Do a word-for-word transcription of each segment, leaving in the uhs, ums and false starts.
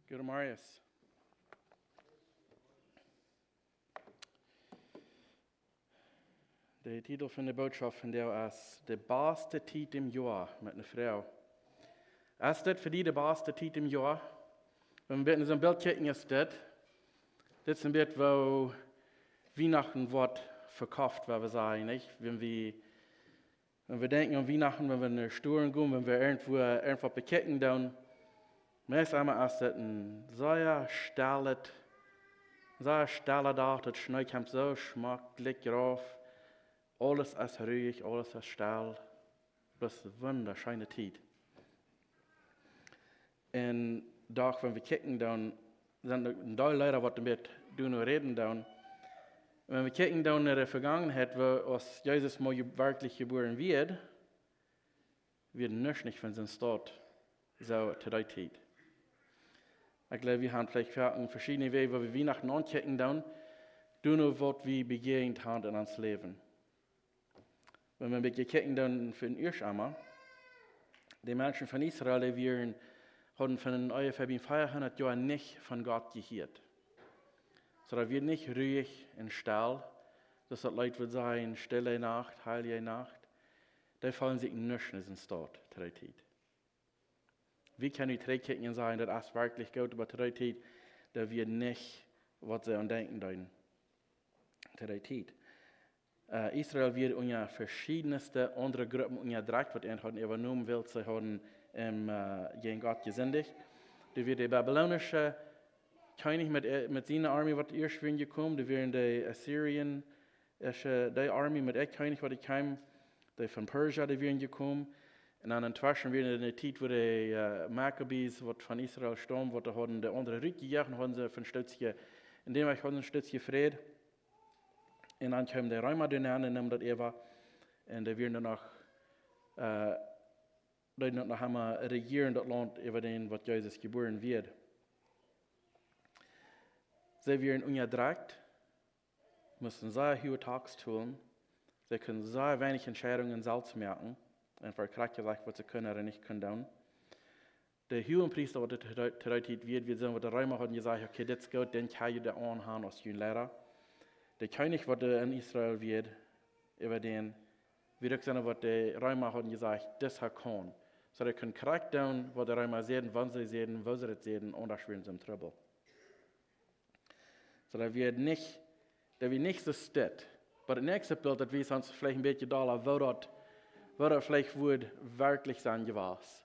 Goedemorjes. De Titel von de Botschaft vondoag es: De baste Tiet em Joa, met eene Froag. Es dit fa die de baste Tiet em Joa? Wan wie buten soon Bilt kjikjen, es dit, dit es een Bilt, woo Wienachten woat vekoft, woo wie sajen, nich? Wan wie, wan wie denkjen aun Wienachten, wan wie no Storen gonen, wan wie irjentwua, irjentwaut bekjikjen doonen, meist emma es dit een sea stallet, sea stalla Dach, daut Schnee kjemt soo schmakjlich rauf, aules es ruhich, aules es stall, daut es eene wundascheene Tiet. Un doch, wan wie kjikjen doonen, sent een Deel Leeda, waut een Bilt doano räden doonen. Wan wie kjikjen doonen no de Vegangenheit, woo aus Jesus mol je-, werkjlich jebuaren wort, wia nuscht nich von siene Staut soo to dee Tiet. Ekj jleew, wie haben veleicht veschiedne Wäaj, woo wie Wienachten aunkjikjen doonen, doano waut wie bejäajent haben en ons Läwen. Wan wie een bät kjikjen doonen fa ieescht emol, de Menschen von Israel, dee wieren, hauden fa onjefäa veahundat Joa nich von Gott jehieet. Soo daut wia nich ruhich un stall, soo aus daut Leet wudd sajen, stille Nacht, heilige Nacht. Dee feelden sikj nuscht en siene Staut to dee Tiet. Wie kjennen nu trigjkjikjen un sajen, daut es werkjlich goot, oba to dee Tiet, daut wia nich, waut see aun denkjen deeden. To dee Tiet. Äh, Israel wia unja veschiedne aundre Gruppen unjadrekjt, waut an hauden äwajenomen, wiels see hauden, ähm, äh, jäajen Gott jesindicht. Doa wia de babylonische Kjennich met, äh, met siene Armee, waut ieescht wia jekomen, doa wieren de Assyrian, äh, de Armee met äa Kjennich, waut kjeem, de von Persia, dee wieren jekomen. Un dan entweschen wia en de Tiet, wua de, äh, Maccabees, waut von Israel staumden, waut dee hauden de aundre rutjejoacht, hauden see von Stootje, en däm Wajch hauden see een Stootje Fräd. Un dan kjeemen de Reema doa nenn un neemen daut äwa. Un dee wieren dan noch, äh, deeden daut noch emol rejieren, daut Launt äwa dän, waut Jesus jebuaren wort. See wieren unjadrekjt, musten sea huage Taxen tolen. See kunnen sea weinich Entscheidungen selfst moaken. Un veleicht krakjt jesajcht, waut see kunnen ooda nich kunnen doonen. De Huagepriesta, waut to dee Tiet wia, wia soon, waut de Reema hauden jesajcht, okay, dit es goot, dän kjenn jie aunhanjen aus jun Leida. De Kjennich, waut en Israel wia, äwa dän, wia uk soon, waut de Reema hauden jesajcht, dis hee kaun. Soo dee kunnen krakjt doonen, waut de Reema säden, wan see säden, woo see daut säden, aundasch wieren see em Trubbel. Soo daut wia nich, daut wia nich soo stell. Oba daut näakjste Bilt, daut wiest ons veleicht een bät dolla, woo daut, woo daut veleicht wudd werkjlich sennen jewast.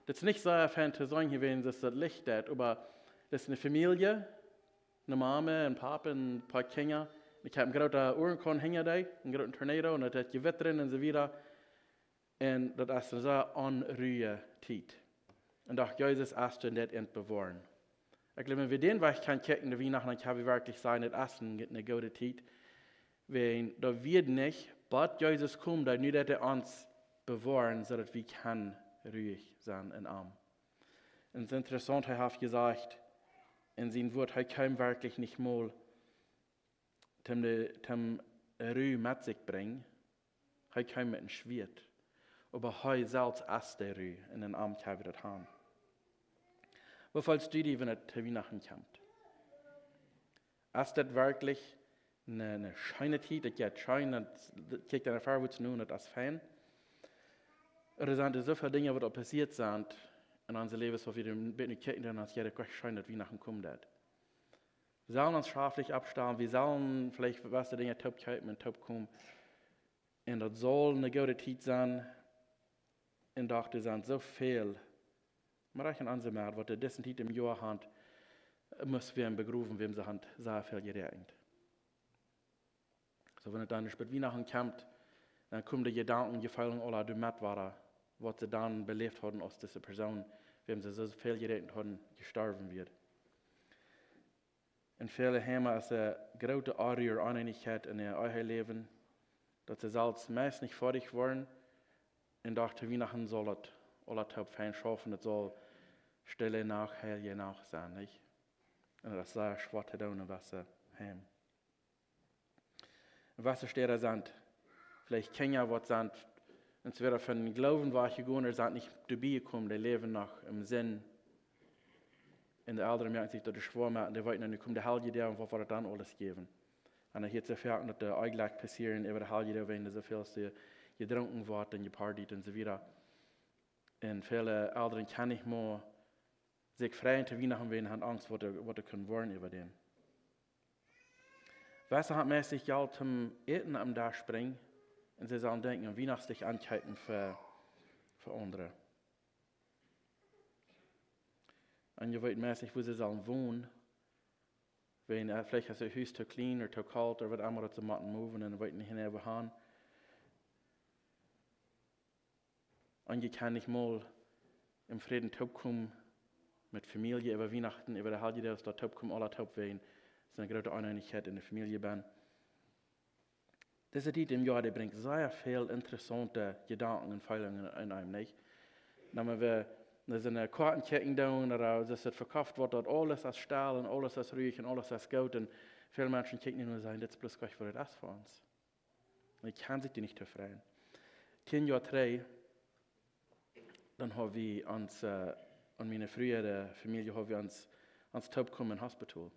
Daut es nich soo fein to seenen jewast, daut daut Licht daut, oba daut es eene Famielje, eene Mame, een Papa, een poa Kjinja. Ekj hab een grooten Hurrikan hinja dee, een grooten Tornado, un daut haft jewittren un soo wieda. Un daut es eene sea onruhje Tiet. Un doch Jesus es doa en dit Ent bewoaren. Ekj jleew, wan wie dän Wajch kjennen kjikjen, de Wienachten, dan kjenn wie werkjlich sajen, daut es eene, eene goode Tiet. Wan daut wia nich, bat Jesus kjeem, daut nu daut hee ons bewoaren, soo daut wie kjennen ruhich sennen en am. Un daut es interessaunt, hee haft jesajcht, en sien Wort, hee kjeem werkjlich nich mol toom de, toom Ru met sikj brinjen. Hee kjeem met een Schwieet. Oba hee selfst es de Ru, un en am kjenn wie daut haben. Woo feelst du die, wan et to Wienachten kjemt? Es daut werkjlich eene, eene scheene Tiet, daut jeit scheen, daut, daut kjikjt eena ver waut nu, daut es fein? Ooda sent doa soo väl Dinja, waut aul passieet sent en onse Läwes, waut wie een bät nich kjikjen, dan es jeit daut scheen, daut Wienachten kjemt daut. Wie sellen ons schauftich oppstalen, wie sellen veleicht waut Dinja toop kjeepen un toop komen. Un daut saul eene goode Tiet sennen. Un doch, doa sent soo väl, mau rajcht en onse Medd, waut dee dise Tiet em Joa haben, mott wie begrowen, wäm see haben sea väl jeräakjent. Soo, wan et dan bat Wienachten kjemt, dan komen de Jedanken, Jefeelen aula doamet wada, waut see dan beläft hauden, aus dise Persoon, wäm see soo väl jeräakjent hauden, jestorwen wia. En väle Heime es eene groote Onru, Oneenichkjeit en äa Eheläwen, daut see selfst meist nich foadich woaren, un doch to Wienachten saul et aula toop fein schaufen, et saul stille Nacht, heilige Nacht sennen, nich? Un daut es sea schwoa to doonen en waut fa Heim. En waut fa Städen sent veleicht Kjinja, waut sent entwäda von Gloowen wajchjegonen, ooda sent nich doabie jekomen, dee läwen noch em Sind. Un de Elren moaken sikj daut schwoa, oba dee weeten, nu kjemt de Heilje Dach, un waut woat daut dan aules jäwen? Un hee hieet soo foaken, daut de Onjlekj passieren äwa de Heilje Dach, wan doa soo väl jedrunken woat un jepartiet un soo wieda. Un väle Elren kjennen nich mea sikj freien to Wienachten, wiels see haben Angst, waut doa, waut doa kaun woaren äwa dän. Wesse haben meist Jelt toom Äten aum Desch brinjen, un see sellen denkjen aun Wienachtstich aunkjeepen fa, fa aundre. Un jie weeten meist, wua see sellen wonen, wan, äh, veleicht es daut Hus too kjlien ooda too kolt ooda waut emma, daut see motten moven un weeten nich, wua han. Un jie kjennen nich mol em Fräd toopkomen met Famielje äwa Wienachten, äwa de Heilje Dach, daut toopkomen, aula toop, wan doa eene groote Oneenichkjeit enne Famielje es. Dise Tiet em Joa, dee brinjt sea väl interessaunte Jedanken un Feelungen en eenem, nich? Wan wie no soone Koaten kjikjen doonen, ooda aus et vekauft woat, daut aules es stell un aules es ruhich un aules es goot. Un väle Menschen kjikjen nu un sajen, dit es bloos nich waut et es fa ons. Un ekj kaun sikj doa nich tofräd. Tieen Joa trigj, dan haud wie ons, äh, un miene Fru äare Famielje haud wie ons, ons toopkomen em Hospital.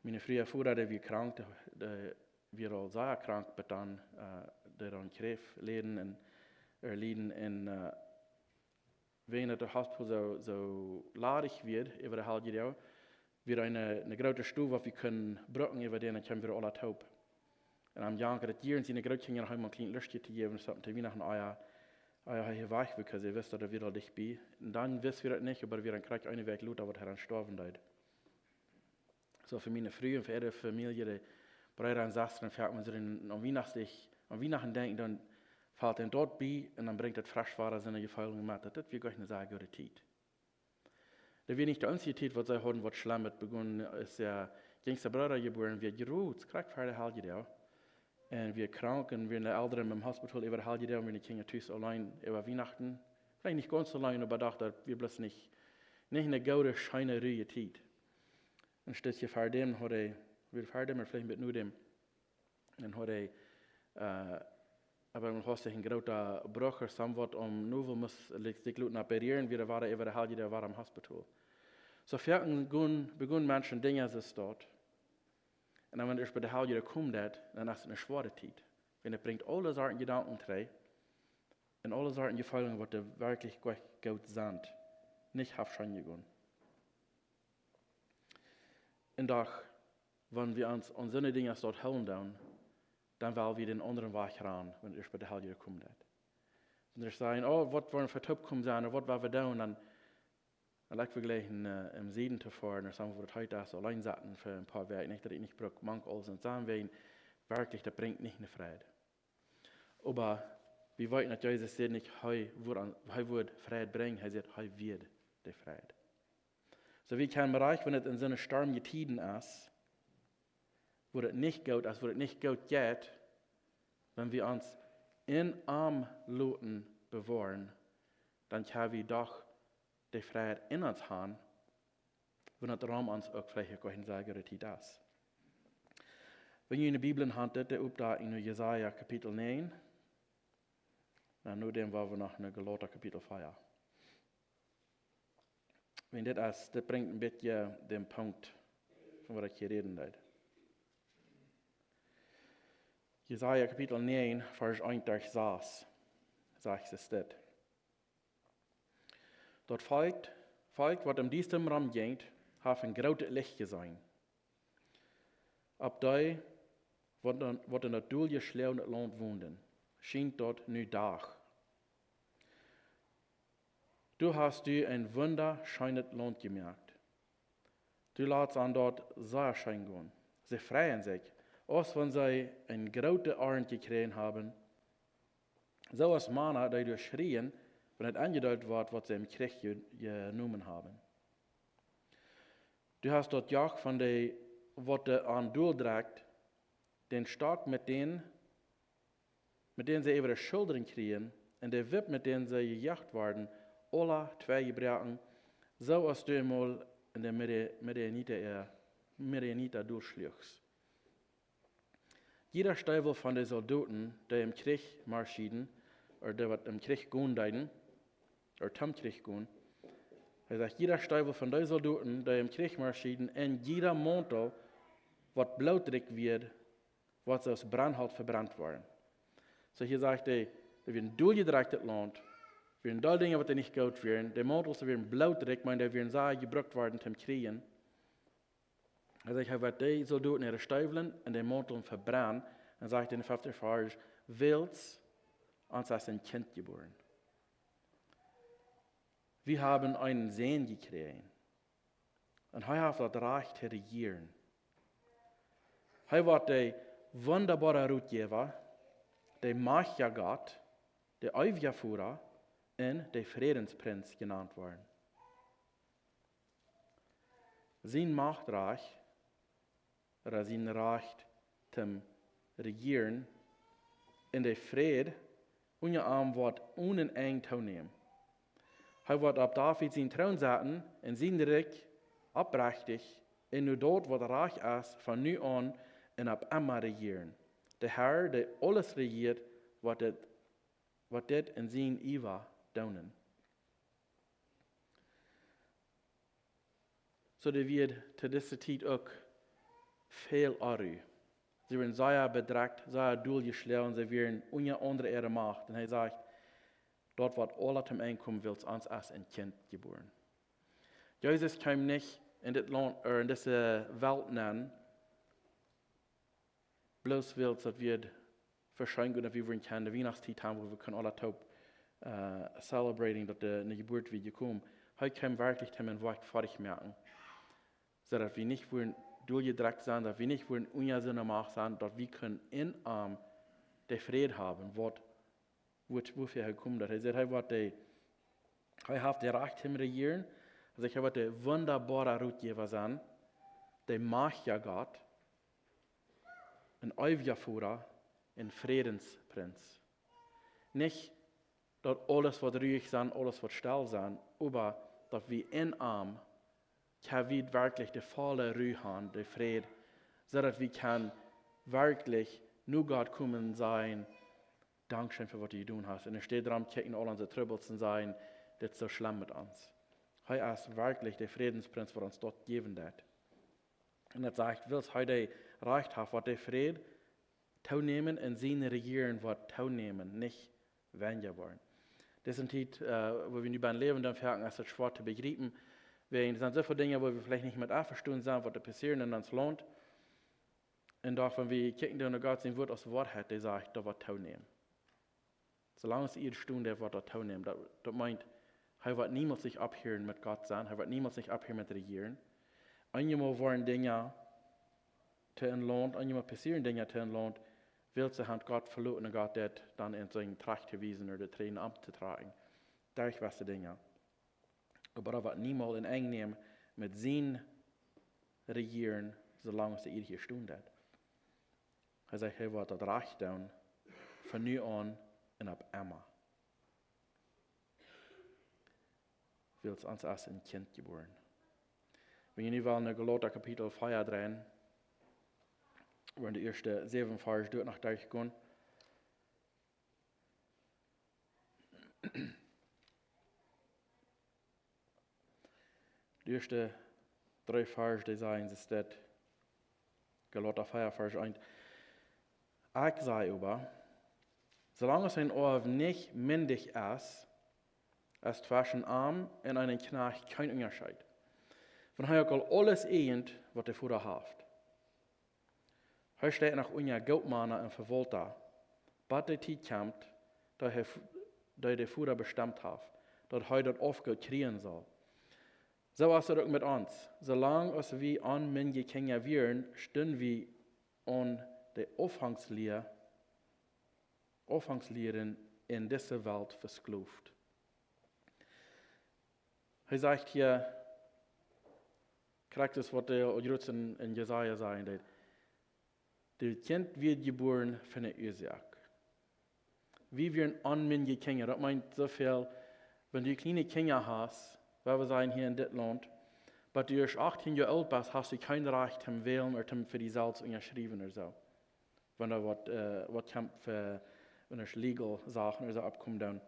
Miene Fru äa Voda, dee wia krank, dee, dee wia aul sea krank, oba dan, äh, dee dan Kjräft lieden un, äh, lieden un, äh, wan daut Hospital soo, soo ladich wia äwa de Heilje Dach, wia eene, eene groote Stow, waut wie kunnen brucken äwa dän, dan kjeemen wie aula toop. Un aum Janka daut Joa, siene Grootkjinja haben een kjlien Luschtje to jäwen, soo to Wienachten, ah jo, ah jo, hee wia wajch, because hee wist, daut hee wia aul dicht bie. Un dan wist wie daut nich, oba wie dan krakjt eene Wäakj lota, waut hee dan stoawen deed. Soo fa miene Fru un fa äare Famielje, de Breeda un Sestren, foaken wan see dan aun Wienachten, aun Wienachten denkjen, dan felt an daut bie un dan brinjt daut fresch wada soone Jefeelen met, daut, daut wia nich eene sea goode Tiet. Daut wia nich de eensje Tiet, waut see hauden, waut schlemm, et begon, aus äa jinjsta Brooda jebuaren wort, jrod krakjt ver de Heilje Dach. Un wia krank un wieren de Elren em Hospital äwa de Heilje Dach un wieren de Kjinja tus auleen äwa Wienachten. Veleicht nich gaunz auleen, oba doch, daut wia bloos nich, nich eene goode, scheene, ruhje Tiet. Een Stootje ver däm haud hee, wia ver däm, oba veleicht een bät no däm. Un haud hee, äh, oba dan haud hee een grooten Bruch ooda somewhat aum Novel, must, like, sikj loten operieren, wia hee wada äwa de Heilje Dach wada em Hospital. Soo foaken begonen, begonen Menschen Dinja soo stonen. Un dan, wan et ieescht bie de Heilje Dach kjemt, dan es et eene schwoare Tiet. Wan et brinjt aule Sorten Jedanken trigj un aule Sorten Jefeelen, waut doa werkjlich goot, goot sent, nich haft scheen jegonen. Un doch, wan wie ons aun soone Dinja soo hoolen doonen, dan well wie dän aundren Wajch rannen, wan et ieescht bie de Heilje Dach kjemt. Wan wie sajen, oh, waut woa wie fa toopkomen sennen, ooda waut woa wie doonen, dan, dan lat wie jlikj, äh, em Sieden to foaren, ooda soo, wua et heet, daut auleen sitten fa een poa Wäakj, nich daut ekj nich bruk, mank aules un sajen, wan werkjlich, daut brinjt nich eenen Fräd. Oba wie weeten, daut Jesus sajcht nich, hee woat aun, hee woat Fräd brinjen, hee sajcht, hee wia de Fräd. Soo, wie kjennen berechten, wan et en soone stormje Tieden es, wua et nich goot es, wua et nich goot jeit, wan wie ons en am loten bewoaren, dan kjenn wie doch de Fräd en ons han, wan et rom ons uk veleicht uk eene sea goode Tiet es. Wan jie june Bibel han, dan oppschlonen no Jesaja Kapitel näajen. Na, no däm woa wie no, no Galata Kapitel vea. Wan dit es, dit brinjt een bät dän Punkt, von waut ekj hia räden deed. Jesaja Kapitel näajen, Varsch eent bat sas, sajcht et dit. Daut Volkj, Volkj, waut em Diestren romjinkj, haft een grootet Licht jeseenen. Opp dee, waut en, waut en daut Dol jeschloagen Launt wonden, schient daut nu Dach. Du hast die een wundascheenet Launt jemoakt. Du latst an daut sea scheen gonen. See freien sikj, aus wan see eene groote Arnt jekjräajen haben, soo aus Mana, dee doa schrieen, wan et aunjedeelt woat, waut see em Kjrich je-, jenomen haben. Du hast daut Joch von dee, waut an Dol drekjt, dän Stock, met dän, met dän see äwa de Schullren kjrieen, un de Wipp, met dän see jejoacht worden, aula twee jebroaken, soo aus du eemol en de Midi-, Midianita, äh, Midianita dolschluachst. Jieda Steewel von de Soldoten, dee em Kjrich marschieeden, ooda dee waut em Kjrich gonen deeden, ooda toom Kjrich gonen, Hee sajcht, jieda Steewel von dee Soldoten, dee em Kjrich marschieden, un jieda Mauntel, waut bloodrikj wia, woat soo aus Brennholt vebrennt woaren. Soo hia sajcht hee, daut wia een doljedrekjtet Launt, wieren doll Dinja, waut doa nich goot wieren. De Mauntels wieren bloodrikj, mau dee wieren sea jebrukt worden toom kjrieen. Hee sajcht, hee woat dee Soldoten äare Steewel un de Mauntels vebrennen, un sajcht en dän feften Varsch, wiels ons es een Kjint jebuaren. Wie haben eenen Sän jekjräajen. Un hee haft daut Rajcht to rejieren. Hee woat de wundaboara Rotjäwa, de majchtja Gott, de eewja Voda un de Frädensprinz jenant woaren. Sien Machtrajcht, ooda sien Rajcht toom rejieren, un de Fräd unja am woat onen Enj toonämen. Hee woat opp David sien Troon setten un sien Rikj opprechtich un no daut, waut rajcht es, von nu aun un opp emma rejieren. De Herr, dee aules rejieet, woat dit, woat dit en sienen Iewa doonen. Soo, dee wieren to dise Tiet uk väl Onru. See wieren sea bedrekjt, sea doljeschlonen, see wieren unja aundre äare Macht. Un hee sajcht, daut woat aules toom Enj komen, wiels ons es een Kjint jebuaren. Jesus kjeem nich en dit Launt, ooda en dise Welt nenn, bloos wiels daut wia vescheenet, daut wie wudden kjennen de Wienachtstiet haben, wua wie kunnen aule toop, äh, celebrating, daut de, de Jeburt wia jekomen. Hee kjeem werkjlich toom een Woakj foadich moaken. Soo daut wie nich wudden doljedrekjt sennen, daut wie nich wudden unja siene Macht sennen, daut wie kunnen en am de Fräd haben, waut, waut, wuafäa hee kjeem, daut hee sajcht, hee woat de, hee haft de Rajcht toom rejieren, hee sajcht, hee woat de wundaboara Rotjäwa sennen, de majchtja Gott, een eewja Voda, een Frädensprinz. Nich daut aules woat ruhich sennen, aules woat stell sennen, oba daut wie en am, jo, wie werkjlich de volle Ru haben, de Fräd, soo daut wie kjennen werkjlich no Gott komen un sajen, Dankscheen fa waut du jedonen hast. Un enne Städ doaromm kjikjen aul onse Trubbels un sajen, dit es soo schlemm met ons. Hee es werkjlich de Frädensprinz, waut ons daut jäwen deit. Un daut sajcht, wiels hee de Rajcht haft, woat de Fräd toonämen un sien Rejieren woat toonämen, nich wenja woaren. Dise Tiet, äh, wua wie nu bennen läwen, dan foaken es daut schwoa to bejriepen. Wäajen doa sent soo väl Dinja, wua wie veleicht nich met envestonen sent, waut doa passieren en ons Launt. Un doch, wan wie kjikjen no Gott sien Wuat aus Woarheit, dee sajcht, daut woat toonämen. Soo lang aus de Ieed stonen deit, woat daut toonämen. Daut, daut meent, hee woat niemols nich opphieren met Gott sennen, hee woat niemols nich opphieren met rejieren. Eenjemol woaren Dinja to een Launt, eenjemol passieren Dinja to een Launt, wiels see haben Gott veloten un Gott deit dan en sien Rajcht to wiesen ooda de Tränen opptotrakjen. Derch jewesse Dinja. Oba daut woat niemols een Enj nämen met sien Rejieren, soo lang aus de Ieed hia stonen deit. Hee sajcht, hee woat daut Rajcht doonen, von nu aun un opp emma. Wiels ons es een Kjint jebuaren. Wan jie nu wellen no Galata Kapitel vea dreien, wua wie de ieeschte säwen Varsch doa noch derchgonen. De ieeschte dree Varsch, dee sajen, es dit, Galata vea, Varsch eent. Ekj saj oba, soo lang aus een Oaw nich mindich es, es tweschen am un eenen Kjnajcht kjeen Unjascheet, wan hee uk aul aules ieejent, waut de Voda haft. Hee steit noch unja Gootmana un Vewaulta, bat de Tiet kjemt, dee hee, dee de Voda bestemt haft, daut hee daut Oafgoot kjrieen saul. Soo es daut uk met ons. Soo lang aus wie onmindje Kjinja wieren, stunden wie aun de Oafangslia, Oafangslieren en dise Welt vesklooft. Hee sajcht hia, krakjt daut, waut de Jroots en, en Jesaja sajen deed. Daut Kjint wort jebuaren fa eene Uasoak. Wie wieren onmindje Kjinja. Daut meent soo väl, wan du kjliene Kjinja hast, wua wie sajen hia en dit Launt, bat du ieescht achtieen Joa oolt best, hast du kjeen Rajcht toom wälen ooda toom fa die selfst unjaschriewen ooda soo. Wan doa waut, äh, waut kjemt fa, wan doa legal Sachen ooda soo oppkomen dan.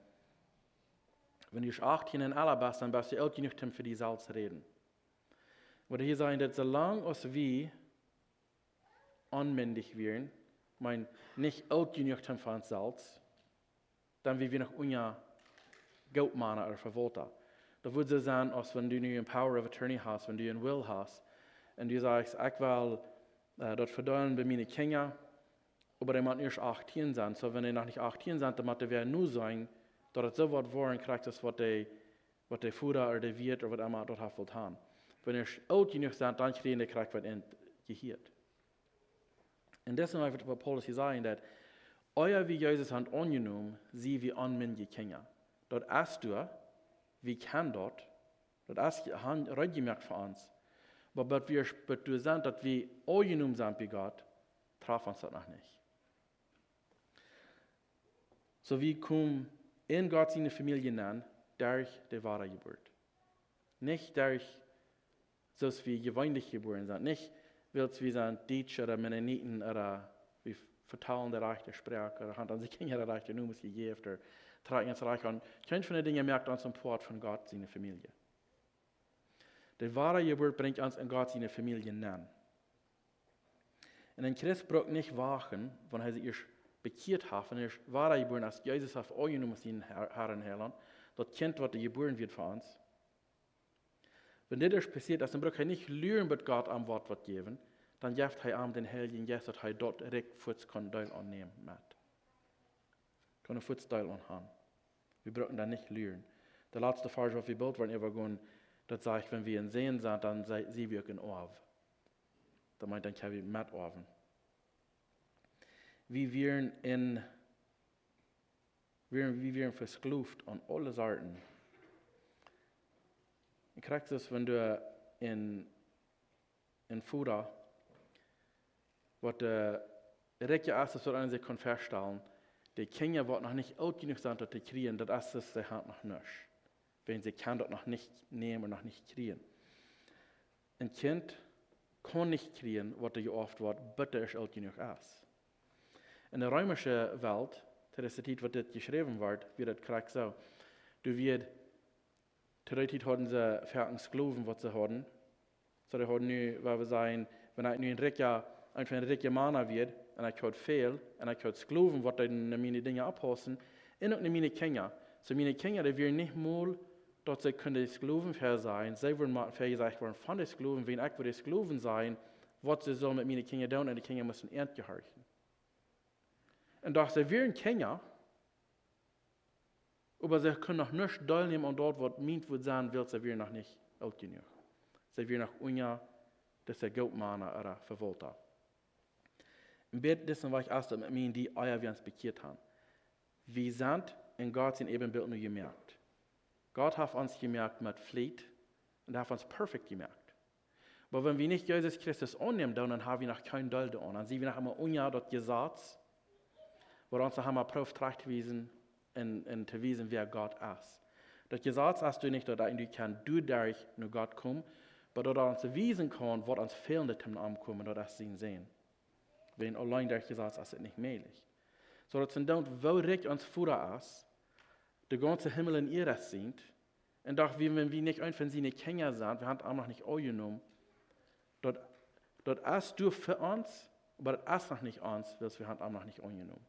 Wan du achttieen un aul best, dan best du oolt jenuach om fa die selfst to räden. Waut hee sajcht, daut soo lang aus wie onmindich wieren, meen, nich oolt jenuach om fa ons selfst, dan wie wie noch unja Gottmana ooda Vewaulta. Daut wudd soo sennen, aus wan du nu een Power of Attorney hast, wan du een Will hast, un du sajchst, ekj well äh, daut vedeelen bie miene Kjinja, oba dee motten ieescht achttieen sennen. Soo, wan dee noch nich achttieen sent, dan mott wäa nu sennen, daut et soo woat woaren, krakjt aus waut dee, waut dee Voda ooda dee Wieet ooda waut emma daut haft wult haben. Wan dee oolt jenuach sent, dan kjrieen dee krakjt waut en jehieet. Un daut es waut Paulus hia sajcht, daut, ea wie Jesus haben aunjenomen, sent wie onmindje Kjinja. Daut es doa, wie kjennen daut, daut es je-, han-, reed jemoakt fa ons. Oba daut wie, daut wie sent, daut wie aunjenomen sent bie Gott, traft ons daut noch nich. Soo wie komen en Gott siene Famielje nenn derch de Wadajeburt. Nich derch, soo aus wie jeweenlich jebuaren sent. Nich, wiels wie sent Dietsche ooda Mennoniten ooda wie vetalen de rajchte Sproak ooda haben onse Kjinja de rajchte Nomes jejäft ooda trakjen ons rajcht aun. Kjeene von dee Dinja moakt ons een Poat von Gott siene Famielje. De Wadajeburt brinjt ons en Gott siene Famielje nenn. Un een Christ brukt nich wachten, wan hee sikj ieescht bekjieet haft, wan hee ieescht wadajebuaren es, Jesus haft aunjenomen aus sien Har-, Har un Heilaunt, daut Kjint, waut doa jebuaren woat fa ons. Wan dit ieescht passieet es, dan brukt hee nich luren, bat Gott am waut, waut jäwen, dan jeft hee am dän Heiljen Jeist, daut hee daut Rikj fuaz kaun Deel aunnämen met. Kaun hee fuaz Deel aun haben. Wie bruken dan nich luren. De latste Varsch, waut wie boolt woaren äwagonen, daut sajcht, wan wie en Sind sent, dan se-, sent wie uk en Oaw. Daut meent, dan kjenn wie metoawen. Wie wieren en, wie, wie wieren vesklowt aun aule Sorten. Krakjt soo aus wan du en, en Voda, waut de rikja es, daut waut eena sikj kaun väastalen, de Kjinja waut noch nich oolt jenuach sent, daut dee kjrieen, daut es, see haben noch nuscht. Wan see kjennen daut noch nich nämen un noch nich kjrieen. Een Kjint kaun nich kjrieen, waut doa jeoaft woat, bat et oolt jenuach es. En de reemische Welt, to dise Tiet, waut dit jeschräwen woat, wia daut krakjt soo. Doa wia, to dee Tiet hauden see foaken Sklowen, waut see hauden. Soo, dee hauden nu, wua wie sajen, wan ekj nu een rikja, eena von de rikje Mana wia, un ekj haud väl, un ekj haud Sklowen, waut dan no miene Dinja oppaussen, un uk no miene Kjinja. Soo, miene Kjinja, dee wieren nich mol, daut see kunnen Sklowen väasajen, see wudden mau väajesajcht woaren von de Sklowen, wan ekj wudd de Sklowen sajen, waut see sullen met miene Kjinja doonen, un de Kjinja musten an jehorchen. Un doch see wieren Kjinja, oba see kunnen noch nich deelnämen aun daut, waut meent wudd sennen, wiels see wieren noch nich oolt jenuach. See wieren noch unja dise Gottmana ooda Vewaulta. Un bat disen Wajch es daut met mie un die, ea wie ons bekjieet haben. Wie sent en Gott sien Äbenbilt nu jemoakt. Gott haft ons jemoakt met Fliet un haft ons perfekt jemoakt. Oba wan wie nich Jesus Christus aunnämen, dan, dan haben wie noch kjeen Deel doaraun. Dan sent wie noch emma unja daut Jesaz, waut ons noch emma prooft trajcht to wiesen un, un to wiesen, wäa Gott es. Daut Jesaz es doa nich, daut eena doa kaun doaderch no Gott komen, oba daut et ons wiesen kaun, waut ons fält, om no am to komen, daut es sien Sän. Wan auleen derch Jesaz es et nich mäajlich. Soo daut see doonen, woo rikj ons Voda es, de gaunze Himmel un Ieed sent, un doch wie, wan wie nich eent von siene Kjinja sent, wie haben am noch nich aunjenomen, daut, daut es doa fa ons, oba daut es noch nich ons, wiels wie haben am noch nich aunjenomen.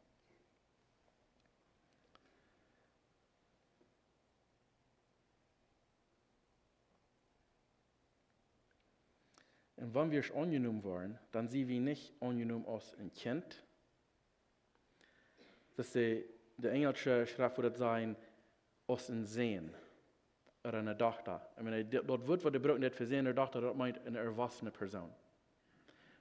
Un wan wie aunjenomen woaren, dan sent wie nich aunjenomen aus een Kjint. Daut es de, de enjelsche Schreft wudd daut sajen, aus een Sän ooda eene Dochta. Ekj meen, daut, daut Wuat, waut dee brucken, daut fa Sän ooda Dochta, daut meent eene erwossene Persoon.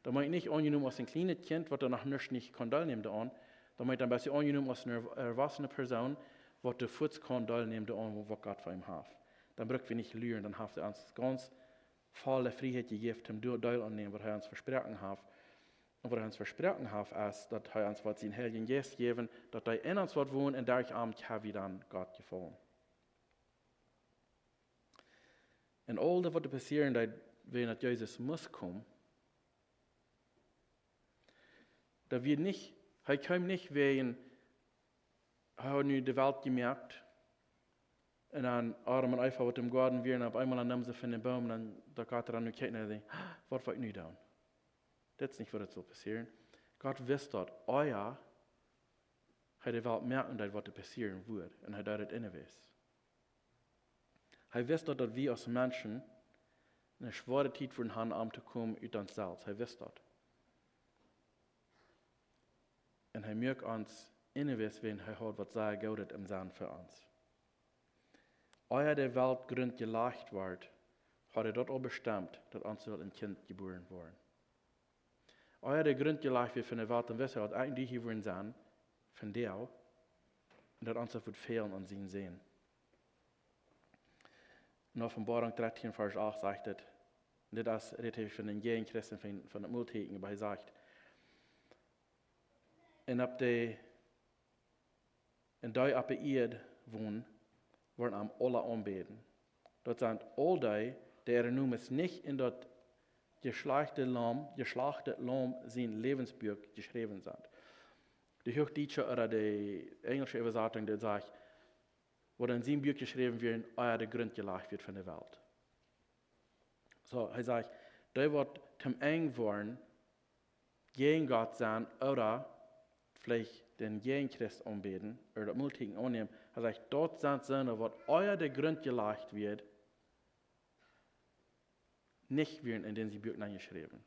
Daut meent nich aunjenomen aus een kjlienet Kjint, waut doa noch nuscht nich kaun deelnämen doaraun. Daut meent dan best du aunjenomen aus eene erw-, erwossene Persoon, waut doa fuaz kaun deelnämen doaraun, waut Gott fa am haft. Dan bruck wie nich luren, dan haft hee ons gaunz volle Frieheit jejäft, om doa Deel aunnämen, waut hee ons vesproaken haft. Un waut hee ons vesproaken haft, es, daut hee ons woat sienen Heiljen Jeist jäwen, daut hee en ons woat wonen un derch am kjenn wie dan Gott jefaulen. Un aul daut, waut doa passieren deed, wan daut Jesus must komen, daut wia nich, hee kjeem nich wäajen, hee haud nu de Welt jemoakt, Un dan Adam un Eva waut em Goaden wieren, opp eemol dan neemen see von dän Boom, un dan, daut Gott dan nu kjikjt un säd: "Waut woa ekj nu doonen? Dit es nich waut daut saul passieren." Gott wist daut, ea hee de Welt moaken deed, waut doa passieren wudd. Un hee deed et ennewäajes. Hee wist daut, daut wie aus Menschen eene schwoare Tiet wudden haben, om to komen ut ons selfst. Hee wist daut. Un hee muak ons ennewäajes, wiels hee haud waut sea Goodet em Senn fa ons. Ea de Welt Grunt jelajcht wort, haud hee daut aul bestemt, daut ons sull een Kjint jebuaren woaren. Ea de Grunt jelajcht wort von de Welt, dan wist hee, daut ekj un du hia wudden sennen, vondoag, un daut ons daut wudd fälen aun sienen Sän. En Openboarunk dartieen, Varsch acht sajcht et, dit es, rät hee von dän Jäajenchrist, von, von daut Motieekjen, oba hee sajcht: "Un opp de, un dee opp de Ieed wonen, woaren am aula aunbäden. Daut sent aul dee, dee äare Nomes nich en daut jeschlajchte Laum, jeschlajchte Laum sien Läwensbuak jeschräwen sent." De huachdietsche ooda de enjelsche Äwasatunk, dee sajcht, waut en sien Buak jeschräwen wieren, ea de Grunt jelajcht wort von de Welt. Soo, hee sajcht, dee waut toom Enj woaren, jäajen Gott sennen, ooda veleicht dän Jäajenchrist aunbäden, ooda daut Motieekjen aunnämen, hee sajcht, daut sent soone, waut ea de Grunt jelajcht wort, nich wieren en dän sien Buak nenjeschräwen.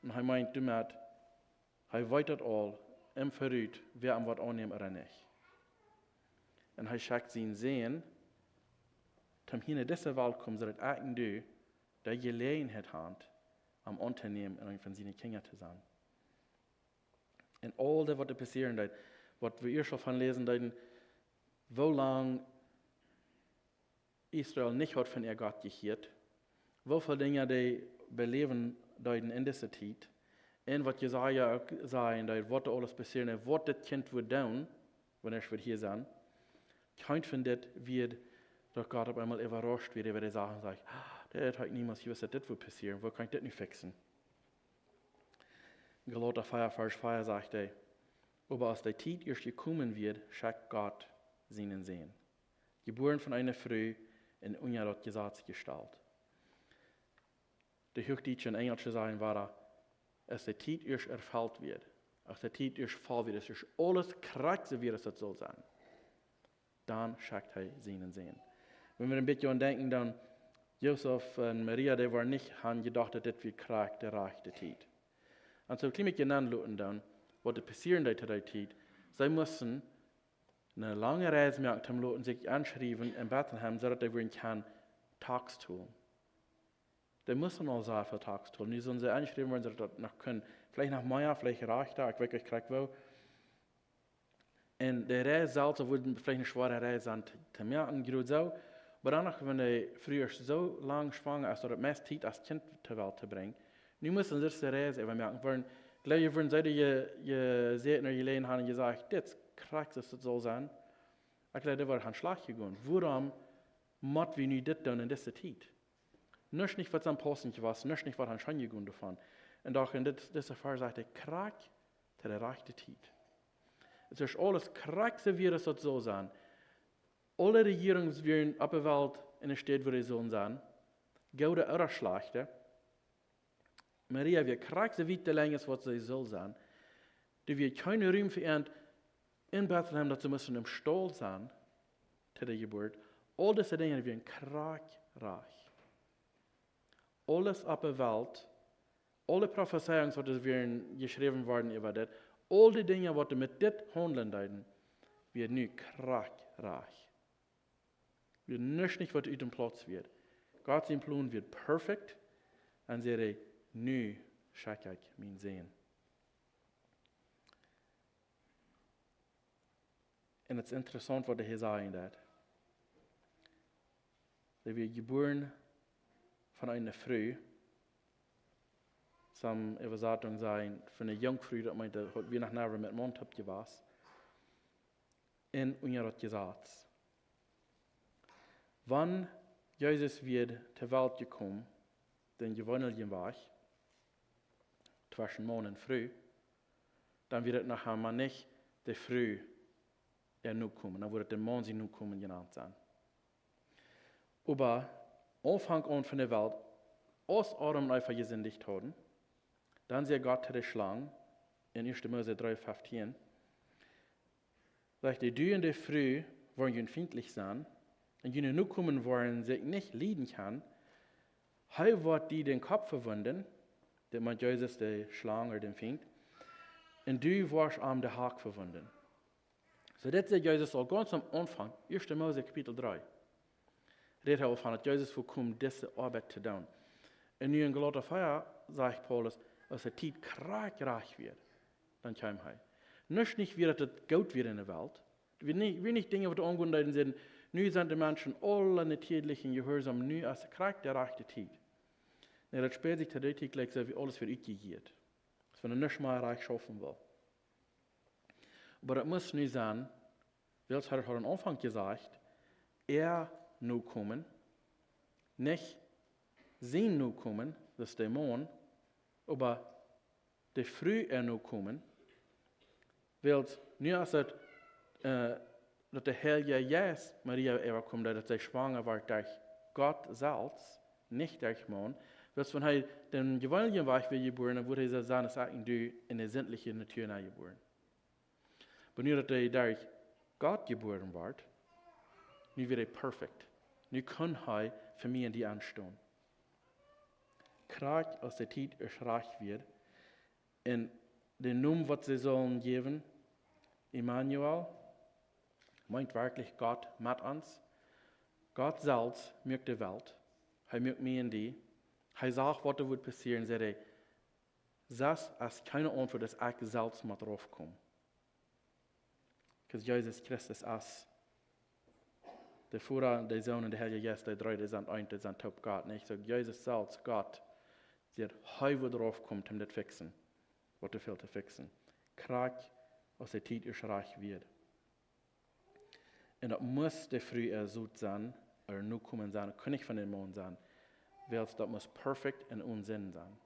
Un hee meent doamet, hee weet daut aul em Verut, wäa am woat aunnämen ooda nich. Un hee schekjt sienen Sän, toom hia no dise Welt komen, soo daut ekj un du de Jeläajenheit haben, am auntonämen un een von siene Kjinja to sennen. Un aul daut, waut doa passieren deed, waut wie ieescht aul von läsen deeden, woo lang Israel nich haud von äa Gott jehieet, woo väl Dinja dee beläwen deeden en dise Tiet, un waut Jesaja uk sajen deed, waut doa aules passieren deed, waut dit Kjint wudd doonen, wan et wudd hia sennen. Kjeent von dit wia, daut Gott opp eemol äwarauscht wort äwa de Sachen, sajcht: "Ah, daut haud ekj niemols jewist, daut dit wudd passieren. Woo kaun ekj dit nu fixen?" Galata vea, Varsch vea sajcht hee: "Oba aus de Tiet ieescht jekomen wia, schekjt Gott sienen Sän, jebuaren von eene Fru un unja daut Jesaz jestalt." De Huachdietsche un Enjelsche sajen wada: "Aus de Tiet ieescht erfelt wia, aus de Tiet ieescht voll wia, aus ieescht aules krakjt soo wia, aus et saul sennen, dan schekjt hee sienen Sän." Wan wie een bät aun denkjen, dan Josef un Maria, dee wieren nich aun jedocht, daut dit wia krakjt de rajchte Tiet. Un soo kjlien bät aunloten dan, waut doa passieren deed to dee Tiet. See musten eene lange Reis moaken, toom loten sikj enschriewen en Betlehem, soo daut dee wudden kjennen Tax tolen. Dee musten aul sea väl Tax tolen. Nu sullen see enschriewen woaren, soo daut daut noch kunn, veleicht noch mea, veleicht rajchta, ekj weet nich krakjt woo. Un de Reis selfst wudd veleicht eene schwoare Reis sennen to, to moaken, jrod soo. Oba dan noch, wan de Fru soo lang schwanga es, daut et meist Tiet es, Kjint to Welt to brinjen. Nu musten see dise Reis äwa moaken. Wudden, jleew jie, wudden see dee je, jesäten ooda jeläajen haben un jesajcht: "Dit es krakjt soo aus et saul sennen"? Ekj jleew, dee wudden schlajcht jegonen. Wuarom mott wie nu dit doonen en dise Tiet? Nuscht nich, waut aum paussendsten wia, nuscht nich, waut scheen jegonen doavon. Un doch en dit, dise Varsch sajcht hee: "Krakjt to de rajchte Tiet." Et es aules krakjt soo wia, aus et saul sennen. Aule Rejierungen wieren opp de Welt en de Städ, wua dee sullen sennen, goode ooda schlajchte. Maria wia krakjt soo wiet de Lenj aus waut see sull sennen. Doa wia kjeen Rum fa äant en Betlehem, daut see musten em Staul sennen to de Jeburt. Aul dise Dinja wieren krakjt rajcht. Aules opp de Welt, aule Profezeiungen, waut doa wieren jeschräwen worden äwa dit, aul dee Dinja, waut doa met dit haundlen deeden, wia nu krakjt rajcht. Wia nuscht nich, waut ut däm Plauz wia. Gott sien Plon wia perfekt, un säd hee: "Nu schekj ekj mienen Sän." Un et es interessaunt, waut hee hia sajen deed. Dee wia jebuaren von eene Fru. Sommje Äwasatungen sajen von eene Junkfru, daut meent, daut haud, wia noch never met Maun toop jewast. Un unja daut Jesaz. Wan Jesus wia to Welt jekomen, dän jeweenlichen Wajch, tweschen Maun un Fru, dan wia et noch emma nich de Fru äa Nokomen, dan wudd et dän Maun sien Nokomen jenant sennen. Oba Aunfank aun von de Welt, aus Adam un Eva jesindicht hauden, dan säd Gott to de Schlang en 1. Mose 3, 15, sajcht hee: "Du un de Fru woaren junt fientlich sennen, un june Nokomen woaren sikj nich lieden kjennen. Hee woat die den Kopp vewunden", daut meent Jesus, de Schlang ooda dän Fient, "un du woascht am de Hak vewunden." Soo, dit säd Jesus aul gaunz aum Aunfank, 1. Mose Kapitel 3. Rät hee von daut Jesus wudd komen dise Oabeit to doonen. Un nu en Galata 4 sajcht Paulus, aus de Tiet krakjt rajcht wia, dan kjeem hee. Nuscht nich wia daut et goot wia en de Welt. Wia nich, wia nich Dinja waut aungonen deeden, säden, nu sent de Menschen aule natieelich un jehuarsom, nu es krakjt de rajchte Tiet. Nä, daut späad sikj to dee Tiet jlikj soo aus aules wia utjejäft. Aus wan nuscht mea rajcht schaufen wull. Oba daut must nu sennen, wiels hee haud aum Aunfank jesajcht, äa Nokomen, nich sien Nokomen, daut es de Maun, oba de Fru äa Nokomen, wiels nu es et, äh, daut de Heilje Jeist Maria äwakjeem, daut see schwanga wort derch Gott selfst, nich derch Maun. Wiels wan hee dän jeweenlichen Wajch wia jebuaren, dan wudd hee soo sennen aus ekj un du en de sintliche Natua nenjebuaren. Oba nu daut hee derch Gott jebuaren wort, nu wia hee perfekt. Nu kunn hee fa mie un die enstonen. Krakjt aus de Tiet es rajcht wia, un de Nomen waut see sullen jäwen, Immanuel, meent werkjlich Gott met ons. Gott selfst muak de Welt. Hee muak mie un die. Hee sach waut doa wudd passieren, säd hee: "Sest es kjeene Auntwuat, daut ekj selfst mott raufkomen." 'Cause Jesus Christus es de Voda, de Sän un de Heilje Jeist, dee dree, dee sent eent, dee sent toop Gott, nich? Soo Jesus selfst, Gott, säd, hee wudd raufkomen, om dit fixen, waut doa fält to fixen. Krakjt aus de Tiet es rajcht wia. Un daut must de Fru äa Sot sennen, äa Nokomen sennen, kunn nich von dän Maun sennen, wiels daut must perfekt un one Sind sennen.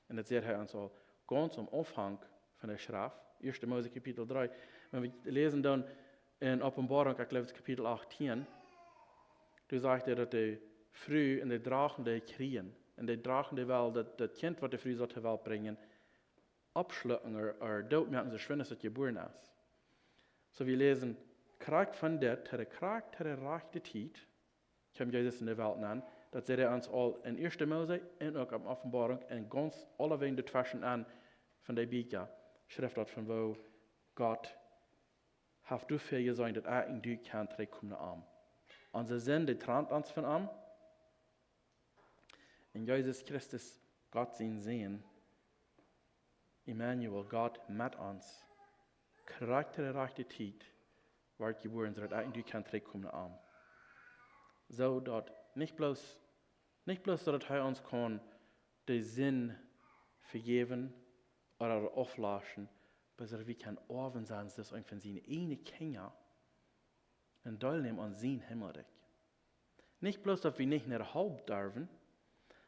Un daut sajcht hee ons aul gaunz aum Aunfank von de Schreft, 1. Mose Kapitel 3. Wan wie läsen dan en Openboarunk, ekj jleew, Kapitel 18, doa sajcht hee, daut de Fru un de Droagen, dee kjrieen, un de Droagen, dee well daut, daut Kjint, waut de Fru saul to Welt brinjen, oppschlucken ooda, ooda dootmoaken, soo schwind aus et jebuaren es. Soo wie läsen, krakjt von dit, to de krakjt, to de rajchte Tiet, kjeem Jesus en de Welt nenn. Daut sajcht hee ons aul en 1. Mose un uk en Openboarunk un gaunz aulawäajen doatweschen aun von de Bieekja, schrift daut von woo Gott haft doafäa jesorcht, daut ekj un du kjennen trigjkomen no am. Onse Sind, dee trant ons von am. Un Jesus Christus, Gott sien Sän, Immanuel, Gott met ons, krakjt to de rajchte Tiet wort jebuaren, soo daut ekj un du kjennen trigjkomen no am. Soo daut nich bloos, nich bloos soo daut hee ons kaun de Sind vejäwen ooda auflauschen, oba soo daut wie kjennen Oawen sennen, soo aus eent von siene eejne Kjinja, un deelnämen aun sien Himmelrikj. Nich bloos daut wie nich no de Hal derwen,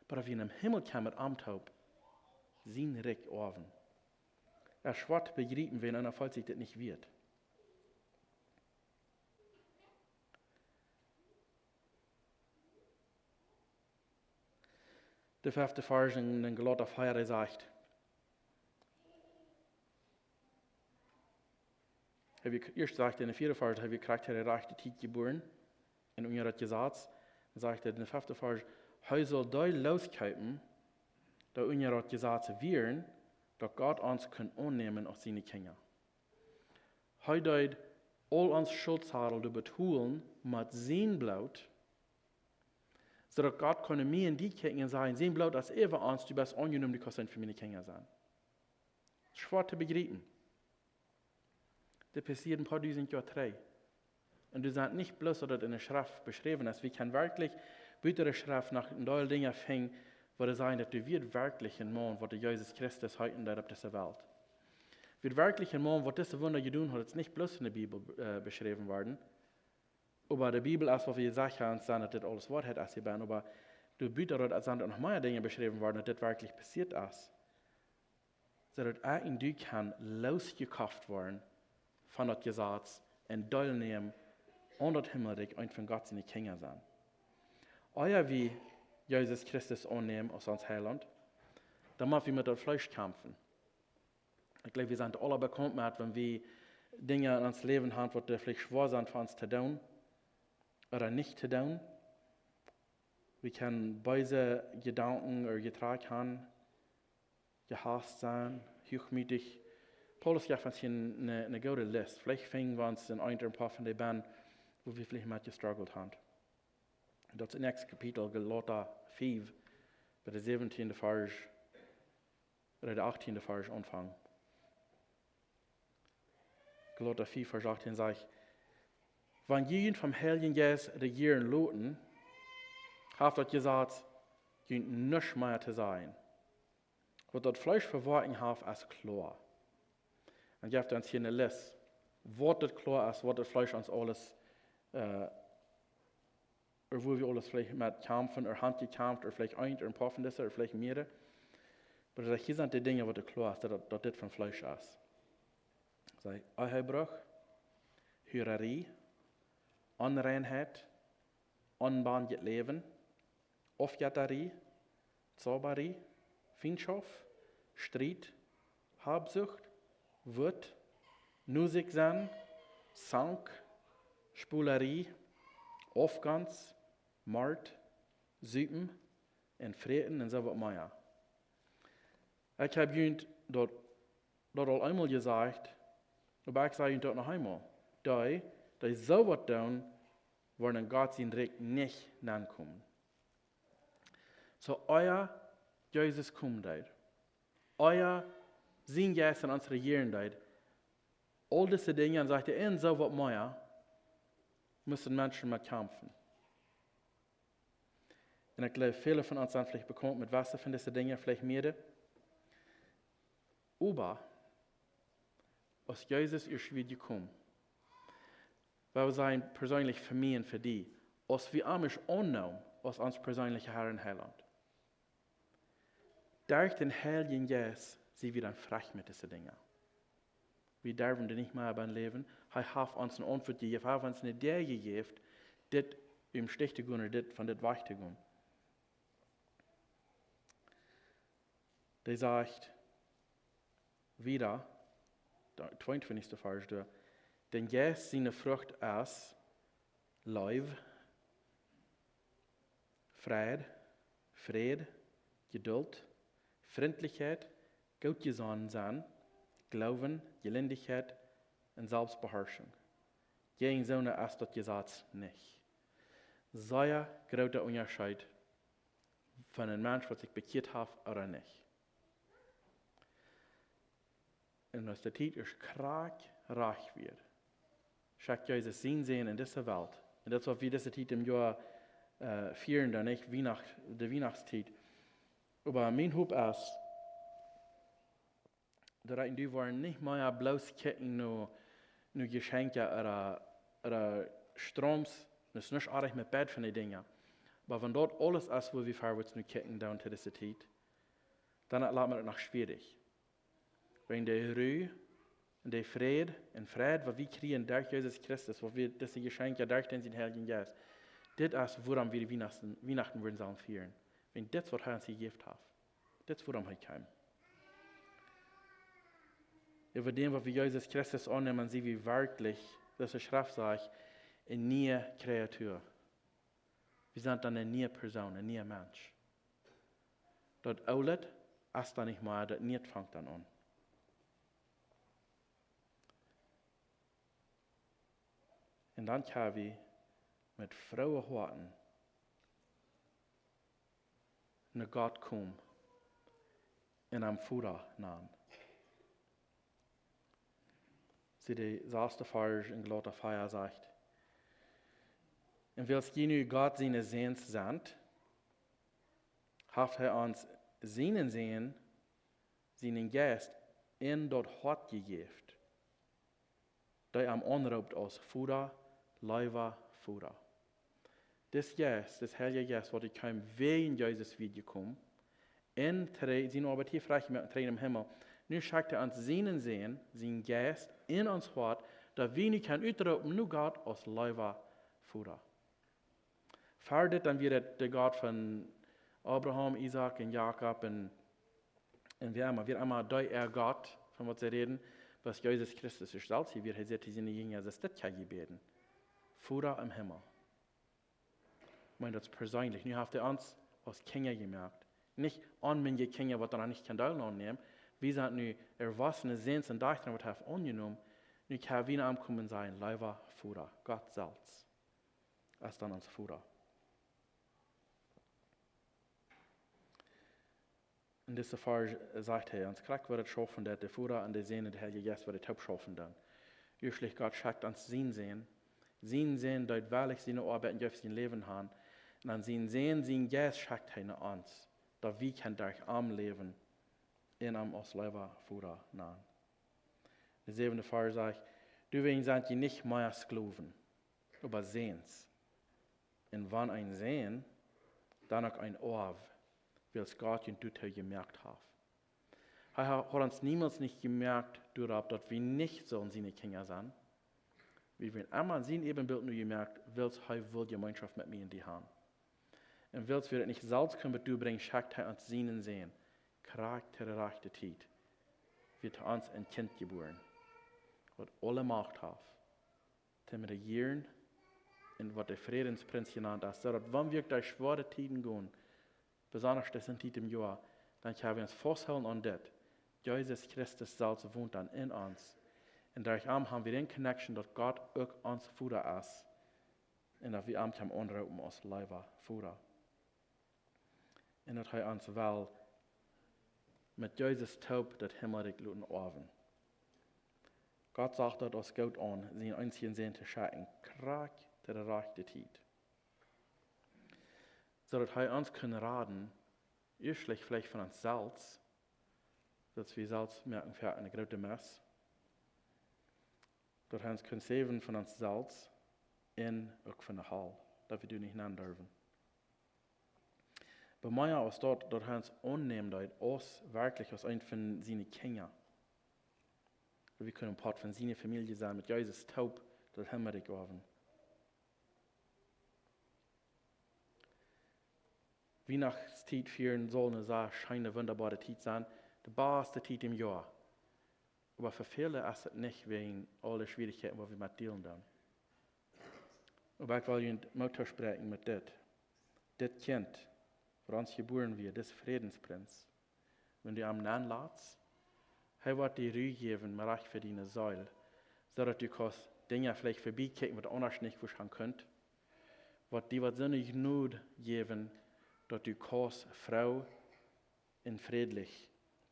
oba daut wie em Himmel kjennen met am toop sien Rikj oawen. Daut es schwoa to bejriepen, wan eena feelt sikj dit nich wieet. De fefte Varsch en, en Galata 4, dee sajcht, hee wia, ieescht sajcht hee en de vieede Varsch, hee wia krakjt to de rajchte Tiet jebuaren un unja daut Jesaz. Dan sajcht hee en de fefte Varsch, hee saul dee loskjeepen, dee unja daut Jesaz wieren, daut Gott ons kunn aunnämen aus siene Kjinja. Hee deed aul ons Schultzadel doa betolen met sien Bloot, soo daut Gott kunn mie un die kjikjen un sajen, sien Bloot es äwa ons, du best aunjenomen, du kaust eent von miene Kjinja sennen. Schwoa to bejriepen. Dit passieed een poa dusent Joa trigj. Un daut es nich bloos daut et en de Schreft beschräwen es. Wie kjennen werkjlich buta de Schreft noch een Deel Dinja finjen, waut sajen, daut doa wia werkjlich een Maun, waut de Jesus Christus heeten deed opp dise Welt. Wia werkjlich een Maun, waut dise Wunda jedonen haud, daut es nich bloos en de Bibel, äh, beschräwen worden. Oba de Bibel es, waut wie secha sennen, daut dit aules Woarheit es hia bennen. Oba doa buta daut sent noch mea Dinja beschräwen worden, daut dit werkjlich passieet es. Soo daut ekj un du kjennen loosjekoft woaren von daut Jesaz un deelnämen aun daut Himmelrikj, eent von Gott siene Kjinja sennen. Ea wie Jesus Christus aunnämen aus ons Heilaunt, dan motten wie met daut Fleesch kjamfen. Ekj jleew, wie sent aule bekaunt met, wan wie Dinja en ons Läwen haben, waut veleicht schwoa sent fa ons to doonen ooda nich to doonen. Wie kjennen beese Jedanken ooda Jetrakj haben, jehast sennen, huachmootich. Paulus jeft ons hia eene, eene goode List. Veleicht finjen wie ons en een ooda een poa von dee bennen, wua wie veleicht met jestruggelt haben. Daut es em näakjsten Kapitel, Galata fief, bie dän säwentieenden Varsch, ooda dän achtieenden Varsch aunfangen. Galata fief, Varsch achtieen sajcht: "Wan jie junt vom Heiljen Jeist rejieren loten, haft daut Jesaz junt nuscht mea to sajen. Waut daut Fleesch fa Woakjen haft, es kloa." Un jeft ons hia eene List, waut daut kloa es, waut daut Fleesch ons aules, äh, ooda wua wie aules veleicht met kjamfen ooda haben jekjamft ooda veleicht een ooda een poa von dise ooda veleicht mea. Oba daut hia sent dee Dinja, waut daut kloa es, daut, daut dit vom Fleesch es. Sajcht: Ehebruch, Hurarie, Onreinheit, onbendjet Läwen, Aufjettarie, Zaubarie, Fientschoft, Striet, Habsucht, Wut, Nusik sennen, Zank, Spolarie, Aufgonst, Mort, Supen un Fräten un soo waut mea. Ekj hab junt daut, daut aul eemol jesajcht, oba ekj saj junt daut noch eemol. Dee, dee soo waut doonen, woaren en Gott sien Rikj nich nenkomen. Soo, ea Jesus komen deed, ea sien Jeist en ons rejieren deed, aul dise Dinja, un sajcht hee, un soo waut mea, musten Menschen met kjamfen. Un ekj jleew, väle von ons sent veleicht bekaunt met waut von dise Dinja, veleicht mea. Oba aus Jesus ieescht wia jekomen, wie sent perseenlich fa mie un fa die, aus wie am aunnämen aus ons perseenlicha Herr un Heilaunt, derch dän Heiljen Jeist, sie wie dan frie met dise Dinja. Wie derwen dee nich mea bie ons läwen. Hee haft ons eene Auntwuat jejäft, hee haft ons eene Idee jejäft, dit em Stich to gonen, dit, von dit wajch to gonen. Dee sajcht wieda, dän tweeuntwintichsten Varsch doa: "Dän Jeist siene Frucht es Leew, Freid, Fräd, Jeduld, Frintlichkjeit, Gootjesonnen sennen, Gloowen, Jelindichkjeit un Selfstbeharschunk. Jäajen soone es daut Jesaz nich." Sea groota Unjascheet von een Mensch, waut sikj bekjieet haft ooda nich. Un aus de Tiet ieescht krakjt rajcht wia, schekjt Jesus sienen Sän en dise Welt. Un daut es waut wie dise Tiet em Joa, äh, fieren, dan nich Wienacht-, de Wienachtstiet. Oba mien Hopninj es, daut wie woaren nich mea bloos kjikjen no, no Jeschenkja ooda, ooda Stroms, daut es nich oajch met beid von dee Dinja. Oba wan daut aules es, wua wie verwoats no kjikjen doonen to dise Tiet, dan lat mie daut noch schwierich. Wäajen de Ru un de Fräd un Freid, waut wie kjrieen derch Jesus Christus, waut wie dise Jeschenkja derch dän sienen Heiljen Jeist, dit es, wuarom wie de Wienachten, Wienachten woaren sellen fieren. Wäajen dit es, waut hee ons jejäft haft. Dit es, wuarom hee kjeem. Äwa däm, waut wie Jesus Christus aunnämen, sent wie werkjlich, soo aus de Schreft sajcht, eene niee Kreatua. Wie sent dan eene niee Persoon, een niea Mensch. Daut Oole es dan nich mea, daut Niee fangt dan aun. Un dan kjenn wie met frooe Hoaten no Gott komen un am Voda nanen. See, de sasde Varsch en Galata vea sajcht: "Un wiels jie nu Gott siene Säns sent, haft hee ons sienen Sän, sienen Jeist, en daut Hoat jejäft, dee am aunroopt aus Voda, leewa Voda." Dis Jeist, dis Heilja Jeist, waut doa kjeem, wäajen Jesus wia jekomen, un trigj, siene Oabeit hia frakjt met trigj em Himmel. Nu schekjt hee ons sienen Sän, sienen Jeist, en ons Hoat, daut wie nu kjennen utroopen no Gott aus leewa Voda. Ver dit dan wia daut de Gott von Abraham, Isaak un Jakob un, un wäa emma, wäa emma dee äa Gott, von waut see räden, bat Jesus Christus selfst hia wia. Hee säd to siene Jinja: "Soo es dit jie bäden: Voda em Himmel." Ekj meen, daut es perseenlich. Nu haft hee ons aus Kjinja jemoakt. Nich onmindje Kjinja, waut dan noch nich kjennen Deel aunnämen. Wie sent nu erwossene Säns un Dajchta, waut hee haft aunjenomen. Nu kjenn wie no am komen un sajen: "Leewa Voda." Gott selfst es dan ons Voda. En dise Varsch sajcht hee ons krakjt, waut et schaufen deit, de Voda un de Sän un de Heilje Jeist, waut dee toop schaufen dan. Ieeschtlich, Gott schekjt ons sienen Sän. Sien Sän deed werkjlich siene Oabeit un jeef sien Läwen han. Un dan sien Sän, sien Jeist schekjt hee no ons, daut wie kjennen derch am läwen un am aus leewa Voda nanen. De säwende Varsch sajcht: "Doawäajen sent jie nich mea Sklowen, oba Säns. Un wan een Sän, dan uk een Oaw, wiels Gott junt doatoo jemoakt haft." Hee ha-, haud ons niemols nich jemoakt doaropp, daut wie nich sullen siene Kjinja sennen. Wie wieren emma en sien Äbenbilt nu jemoakt, wiels hee wull Jemeenschoft met mie un die han. Un wiels wie daut nich selfst kunnen bat doa brinjen, schekjt hee ons sienen Sän, krakjt to de rajchte Tiet, wia to ons een Kjint jebuaren, waut aule Macht haft, to rejieren, un waut de Frädensprinz jenant es, soo daut wan wie uk derch schwoare Tieden gonen, besonda dise Tiet em Joa, dan kjenn wie ons fausthoolen aun dit: Jesus Christus selfst wont dan en ons. Un derch am ha wie dän connection, daut Gott uk ons Voda es. Un daut wie am kjennen aunroopen aus leewa Voda. Un daut hee ons well met Jesus toop daut Himmelrikj loten oawen. Gott sach daut aus goot aun, sienen eensjen Sän to schekjen, krakjt to de rajchte Tiet, soo daut hee ons kunn raden, ieeschtlich veleicht von ons selfst, daut wie selfst moaken fa eene groote Mess, daut hee ons kunn säwen von ons selfst un uk von de Hal, daut wie doa nich nenn durwen. Oba mea aus daut, daut hee ons aunnemt, daut aus werkjlich aus een von siene Kjinja. Daut wie kunnen Poat von siene Famielje sennen, met Jesus toop daut Himmelrikj oawen. Wienachtstiet fieren saul eene sea scheene, wundaboare Tiet sennen, de baste Tiet em Joa. Oba fa väle es et nich, wäajen aule Schwierichkjeiten, waut wie met dealen doonen. Oba ekj well junt Moot toospräakjen met dit. Dit Kjint, waut ons jebuaren wort, dis Frädensprinz, wan du am nenlatst, hee woat die Ru jäwen, mau rajcht fa diene Seel, soo daut du kaust Dinja veleicht verbie kjikjen, waut aundasch nich vestonen kunt, woat die waut soone Jnod jäwen, daut du kaust froo un frädlich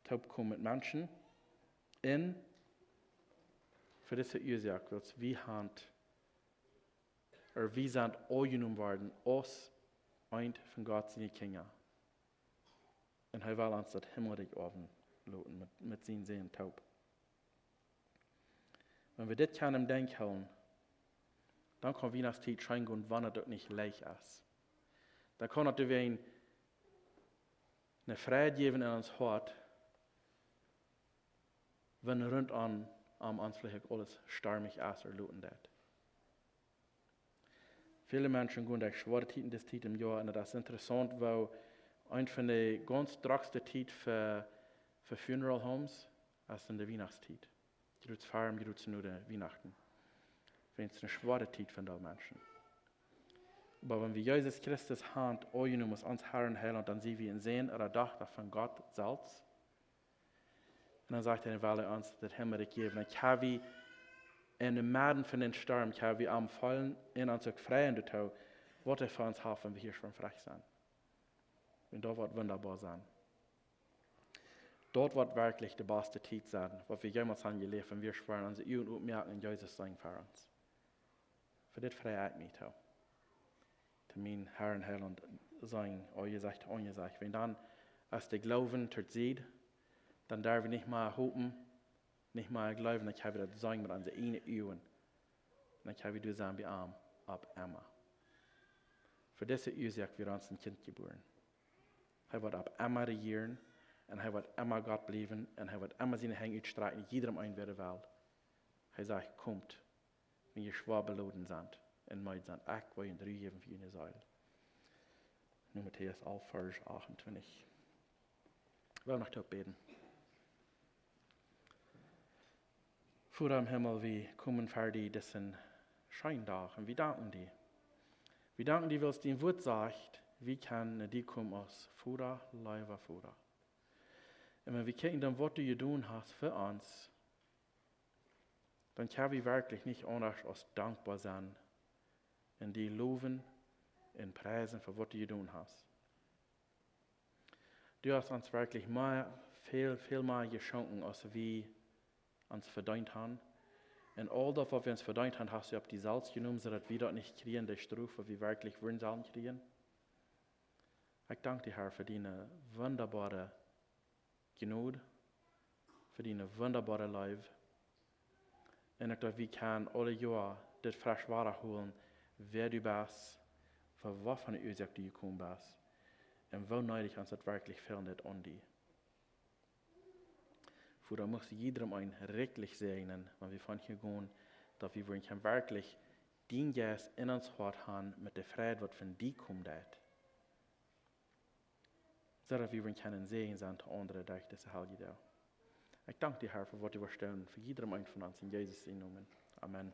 toopkomen met Menschen. Un fa dise Uasoak, wiels wie han, ooda wie sent aunjenomen worden aus eent von Gott siene Kjinja. Un hee well ons daut Himmelrikj oawen loten met, met sienen Sän toop. Wan wie dit kjennen em Denkj hoolen, dan kaun Wienachtstiet scheen gonen, wan et uk nich leicht es. Dan kaun et doawäajen eene Freid jäwen en ons Hoat, wan runtom, om ons veleicht uk aules stormich es ooda loten deit. Väle Menschen gonen derch schwoare Tieden dise Tiet em Joa, un daut es interessaunt, woo eent von de gaunz drockste Tiet fa, fa funeral homes es en de Wienachtstiet. Jrod ver un jrod no de Wienachten. Wiels et eene schwoare Tiet fa väle Menschen. Oba wan wie Jesus Christus han aunjenomen aus ons Herr un Heilaunt, dan sent wie een Sän ooda Dochta von Gott selfst. Un dan sajcht hee, hee well ons daut Himmelrikj jäwen. Dan kjenn wie en de Medden von dän Storm, kjenn wie am feelen un ons uk freien doatoo, waut hee fa ons haft, wan wie hia schwoa veleicht sent. Un daut woat wundaboa sennen. Daut woat werkjlich de baste Tiet sennen, waut wie jemols han jeläft, wan wie schwoa onse Uagen opmoaken un Jesus seenen ver ons. Fa dit frei ekj mie too. Toom mienen Herr un Heilaunt seenen, aunjesajcht, aunjesajcht. Wan dan, aus de Gloowen toosied, dan derw wie nich mea hopen, nich mea jleewen, dan kjenn wie daut seenen met onse ieejne Uagen. Un dan kjenn wie doa sennen bie am opp emma. Fa dise Uasoak wort ons een Kjint jebuaren. Hee woat opp emma rejieren, un hee woat emma Gott bliewen, un hee woat emma siene Henj utstrakjen, jiedrem een, wäa welt. Hee sajcht: "Komt, wan jie schwoa beloden sent un meed sent, ekj well junt Ru jäwen fa june Seel." Nu Matäus alf, Varsch achtuntwintich. Well noch toop bäden. Voda em Himmel, wie komen ver die disen scheenen Dach un wie danken die. Wie danken die, wiels dien Wuat sajcht, wie kjennen no die komen aus Voda, leewa Voda. Un wan wie kjikjen dan, waut du jedonen hast fa ons, dan kjenn wie werkjlich nich aundasch aus dankboa sennen un die lowen un priesen fa waut du jedonen hast. Du hast ons werkjlich mea, väl, väl mea jeschonken aus wie ons vedeent han. Un aul daut, waut wie ons vedeent han, hast du opp die selfst jenomen, soo daut wie daut nich kjrieen, de Strof, waut wie werkjlich wudden sellen kjrieen. Ekj dank die, Herr, fa diene wundaboare Jnod, fa diene wundaboare Leew. Un ekj daut wie kjennen aule Joa dit fresch wadaholen, wäa du best, fa waut fa ne Uasoak du jekomen best, un woo needich ons daut werkjlich fält aun die. Voda, muchst du jiedrem een rikjlich säajnen, wan wie von hia gonen, daut wie wudden kjennen werkjlich dien Jeist en ons Hoat han met de Freid, waut von die komen deit, soo daut wie wudden kjennen een Säajen sennen to aundre derch dise Heilje Dach. Ekj dank die, Herr, fa waut du woascht doonen fa jiedrem een von ons, en Jesus sienen Nomen. Amen.